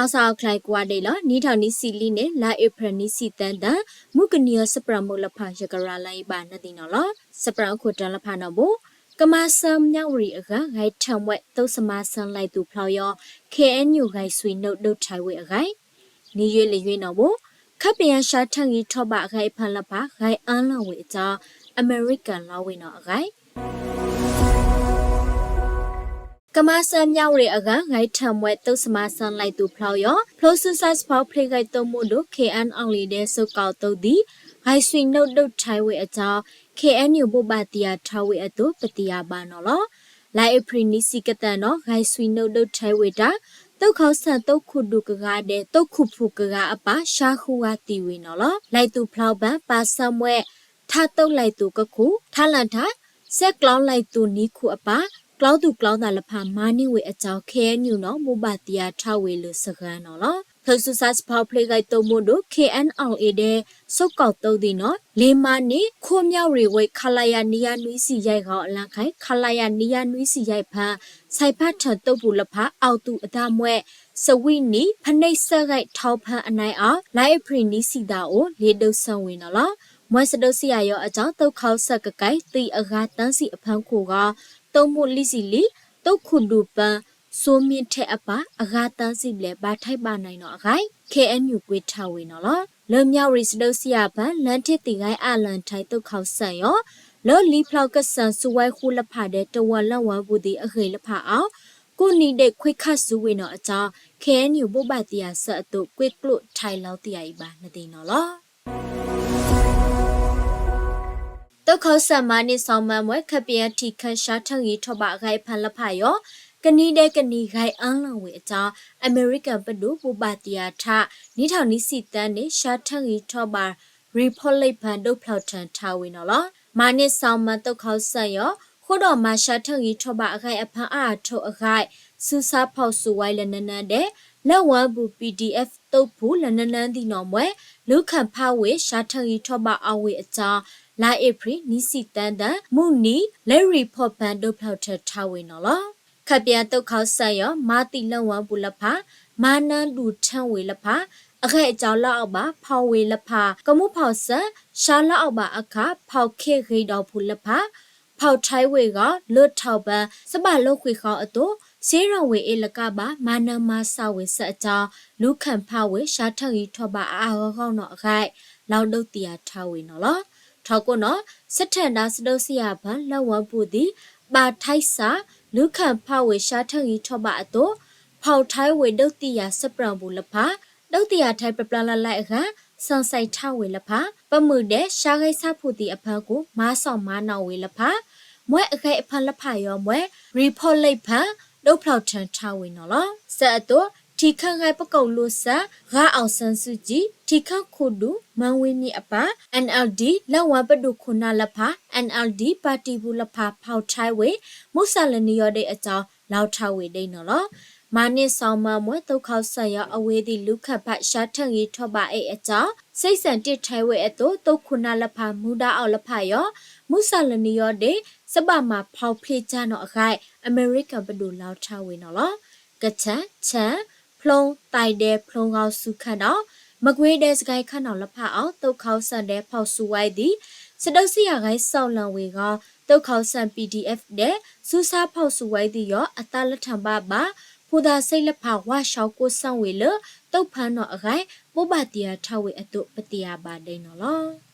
အီစၣ်အီၤချၢၣ်ကွၢ်ဒဲးလီၤ. နံၣ်ထီၣ်နံၣ်ဆံလံန့ၣ် လါအ့ဖြ့ၣ်နံၣ်ဆံသၢသီ မုၢ်ကနံၤအံၤ ဆၢပြၢမုၢ်လၢဖးယကရၤလါအံၤဘၣ်နသ့ၣ်နီၣ်လီၤ. ဆၢပြၢခိၣ်တီလၢဖးနီၣ်ဘိ ကမၤစၢၤမၠၣ်ဝတံၣ်အဂၤ ဂဲၤထၢၣ်မှဲ သုးစမါစၢၤလဲၤသူၣ်ဖျီအီၤ ခ့ၣ်အဲၣ်ယူၣ် ဂဲၤဆွံနုာ်ဒုးထၢဝဲအဂၤ နံၣ်ယွ့လၢယွ့နီၣ်ဘိ ခၢၣ်ပယၣ်ဆှၢထၢၣ်ဂံၢ်ထီၣ်ဘၣ်အဂၤအံၤဖၢလၢဖး ဂဲၤအၢလီၤဝဲအတၢ် အမဲရကၤလီဝဲနီၣ်အဂၤ ကမၤစၢၤမၠၣ်ဝတံၣ်အဂၤ ဂဲၤထၢၣ်မှဲသုးစမါစၢၤလဲၤသူၣ်ဖျီအီၤ ဖျိးစုဆၣ်စဖီဖျ့ဂဲၤသိၣ်မိၣ်ဒိၣ် ခ့ၣ်အဲၣ်ယူၣ်လံဒဲး စိကီၣ်သိဒံး ဂဲၤဆွံနုာ်ဒုးထၢဝဲအတၢ် ခ့ၣ်အဲၣ်ယူၣ် ဘိးဘၣ်သ့ၣ်ယၤထၢဝဲအသိး ပသ့ၣ်ညါဘၣ်နီၣ်လီၤ. လါအ့ဖြ့ၣ်နံၣ်ဆံကသၢနီၣ် ဂဲၤဆွံနုာ်ဒုးထၢဝဲတၢ် သုးခီၣ်စၢၣ်သုးခိၣ်ဒူၣ်ကဂၤဒဲး သုးခိၣ်ဖူၣ်ကဂၤအပၢ် ဆှါဃုဂၤသံဝဲနီၣ်လီၤ. လဲၤသူၣ်ဖျီပၢ် ပာ်စၢၤမှဲ ထးသုးလဲၤသူၣ်ကခူၣ် ထးလၢ်ထး စဲးကျီးလဲၤသူၣ်နံၤခူၣ်အပၢ် ကျီသူၣ်ကျီသးလၢဖးမၤန့ၢ်ဝဲအတၢ် ခ့ၣ်အဲၣ်ယူၣ်နီၣ် ဘိးဘၣ်သ့ၣ်ယၤထၢဝဲလၢစှၤနီၣ်လီၤ. ဖျိးစုဆၣ်စဖီဖျ့ဂဲၤသိၣ်မိၣ်ဒိၣ် ခ့ၣ်အဲၣ်ယူၣ်လံဒဲး စိကီၣ်သိဒံးနီၣ် လ့မၤန့ၢ် ခိၣ်မၠၣ်ဝတံၣ်ဝဲ ခလရ နွံယၤနွံဆံယဲၢ်ဂီၤအလါခါ ခလရ နွံယၤနွံဆံယဲၢ်ဖၢ ဆဲးဖးထၢၣ်သုးပူၤလၢဖး အီၣ်သူၣ်အသးမှဲ စဝံနံၤ ဖနဲၣ်စဲးဂဲၤထီဖၢအနၢ်အီၤ လါအ့ဖြ့ၣ်နံၣ်ဆံသၢအအိၣ် လ့ဒုးဆၢဝဲနီၣ်လီၤ. မှဲစဒုးစံယၤယီၤအတၢ် သုးခီၣ်စၢၣ်ကကဲ သံအဂၤသၢဆံအဖၢခိၣ်ဂီၤ သုးမုၢ်လံစံလံ သုးခိၣ်ဒူၣ်ပၢ စိမ့ၣ်ထဲအပၢ် အဂၤသၢဆံဘျဲၣ် ဘၣ်ထဲးဘၣ်နံၣ်နီၣ်အဂၤ ခ့ၣ်အဲၣ်ယူၣ် ကွဲးထၢဝဲနီၣ်လီၤ. လၢမၠၣ်ဝတံၣ်စဒုးစံယၤဖၢ လၢထံသံၣ်ဂဲၤအးလၢ်ထံ သုးခီၣ်စၢၣ်ယီၤ လၢလံဖျီကစၢၢ် စူဝဲဃူလၢဖးဒဲး တဝၢလၢဝၢပူၤသံးအဂ့ၢ်လၢဖးအီၤ ကိးနံၤဒဲးခွဲးခးစူဝဲနီၣ်အတၢ် ခ့ၣ်အဲၣ်ယူၣ် ဘိးဘၣ်သ့ၣ်ယၤဆၢအသိး ကွဲးကျိးထဲးလီၤသ့ၣ်ယၤအံၤဘၣ်နသ့ၣ်နီၣ်လီၤ. သုးခီၣ်စၢၣ်မၤန့ၢ်စီၤမၢမှဲ ခၢၣ်ပယၣ်ထံခၢၣ်ဆှၢထၢၣ်ဂံၢ်ထီၣ်ဘၣ်အဂၤအံၤဖၢလၢဖးအီၤ ကနံၤဒဲးကနံၤဂဲၤအၢလီၤဝဲအတၢ် အမဲရကၤပဒိၣ် ဘိးဘၣ်သ့ၣ်ယၤထၢ နံၣ်ထီၣ်နံၣ်ဆံသၢန့ၣ် ဆှၢထၢၣ်ဂံၢ်ထီၣ်ဘၣ် ရံဖီလ့ၣ်ဖၢ ဒုးဖျီၣ်ထၢၣ်ထၢဝဲနီၣ်လီၤ. မၤန့ၢ်စီၤမၢသုးခီၣ်စၢၣ်ယီၤ ဃိဒီးမၤဆှၢထၢၣ်ဂံၢ်ထီၣ်ဘၣ်အဂၤအံၤအဖၢအါအါထိၣ်အဂၤ ဆူစၢဖီၣ်စူဝဲလၢနၢနၢဒဲး လၢဝၢပူၤ ပံၣ်ဒံၣ်အဲၣ် သုးဖူၣ်လၢနၢနၢသံနီၣ်မှဲ လူၤခၣ်ဖးဝဲ ဆှၢထၢၣ်ဂံၢ်ထီၣ်ဘၣ်အီၤဝဲအတၢ် လါအ့ဖြ့ၣ် နံၣ်ဆံသၢသီ မုၢ်နံၤ လၢရံဖီၣ်ဖၢ ဒုးဖျီၣ်ထၢၣ်ထၢဝဲနီၣ်လီၤ. ခၢၣ်ပယၣ်သုးခီၣ်စၢၣ်ယီၤ မၤသံလၢဝၢပူၤလၢဖး မၤနၢဒူၣ်ထၢဝဲလၢဖး အဂဲၤအတၢ်လၢအီၣ်ဘၣ် ဖီၣ်ဝဲလၢဖး ကမူၣ်ဖီၣ်စၢၣ် ဆှၢလၢအီၣ်ဘၣ်အခါ ဖီၣ်ခ့ၣ်ဂ့ၤဒီးဖူးလၢဖး ဖီၣ်ထဲဝဲဂီၤ လၢထီၣ်ပၢ စဘၣ်လၢဃ့ၢ်ဃီအသိး စ့ရီၣ်ဝဲအ့ၣ်လၢကးဘၣ် မၤနၢမၤဆှးဝဲစၢၤအတၢ် လူၤခၣ်ဖးဝဲ ဆှၢထၢၣ်ဂံၢ်ထီၣ်ဘၣ်အအါအါဂီၢ်ဂီၢ်နီၣ်အဂၤ လီၤဒုးသ့ၣ်ယၤထၢဝဲနီၣ်လီၤ. ထီၣ်ကိးနီၣ် စထၢၣ်ဒၣ်စဒုးစံယၤဖၢ လၢဝၢပူၤသံး ဘၣ်ထဲစး လူၤခၣ်ဖးဝဲ ဆှၢထၢၣ်ဂံၢ်ထီၣ်ဘၣ်အသိး ဖီၣ်ထဲဝဲဒုးသ့ၣ်ယၤစပြၢၣ်ပူၤလၢဖး ဒုးသ့ၣ်ယၤထဲပျၢ်ပျၢ်လၢ်လၢ်အဂၤ စၢ်စဲးထးဝဲလၢဖး ပမုၢ်ဒဲး ဆှၢဂဲၤဆၣ်ဖူးသံးအဖၢခိၣ် မၤစီၣ်မၤနီၣ်ဝဲလၢဖး မှဲအဂဲၤအဖၢလၢဖးယီၤမှဲ ရံဖီၣ်လ့ၣ်ဖၢ ဒုးဖျီၣ်ထၢၣ်ထၢဝဲနီၣ်လီၤ. စၢအသိး ထံခၢၣ်ဂဲၤပကိာ်လိာ်စၢၤ ဂၤအီၣ်ဆၣ်စုကၠံ ထံခၢၣ်ခိၣ်ဒူၣ် မၢဝ့မံအပၢ် NLD လၢဝၢပဒိၣ်ခိၣ်နၢ်လၢဖး NLD ပၣ်တံၣ်ပူၤလၢဖး ဖီၣ်ထဲဝဲ မူစၢ်လၢနံၤယီၤဒဲးအတၢ် လီၤထၢဝဲဒၣ်နီၣ်လီၤ. မၤန့ၢ်စီၤမၢမှဲ သုးခီၣ်စၢၣ်ယီၤ အဝဲသ့ၣ်လူၤခၣ်ဖး ဆှၢထၢၣ်ဂံၢ်ထီၣ်ဘၣ်အံၤအတၢ် စံးဆၢတ့ၢ်ထဲဝဲအသိး သုးခိၣ်နၢ်လၢဖး မူဒါအီၤလၢဖးယီၤ မူစၢ်လၢနံၤယီၤဒဲး စဘၣ်မၤဖီၣ်ဖျ့ၣ်တၢ်နီၣ်အဂၤ အမဲရကၤပဒိၣ်လီၤထၢဝဲနီၣ်လီၤ. ကထၢၣ် ထၢၣ် ဖျိ သၢဒဲး ဖျိဂီၤဆူခၢၣ်ဒီး မကွ့ၤဒဲး စကဲခၢၣ်နီၣ်လၢဖးအီၤ သုးခီၣ်စၢၣ်ဒဲး ဖီၣ်ဆူဝဲသံး စဒုးစံယၤဂဲၤစီၣ်လီၤဝဲဂီၤ သုးခီၣ်စၢၣ် PDF ဒဲး ဆူစၢဖီၣ်ဆူဝဲသံးယီၤ အသးလၢထၢၣ်ဘၣ်ဘၣ် ဖိသၣ်စ့လၢဖး ဝၢ်ဆှီကိးဆၢၣ်ဝဲလၢ သုးဖၢနီၣ်အဂၤ ဘိးဘၣ်သ့ၣ်ယၤထၢဝဲအသိး ပသ့ၣ်ညါဘၣ်ဒၣ်နီၣ်လီၤ.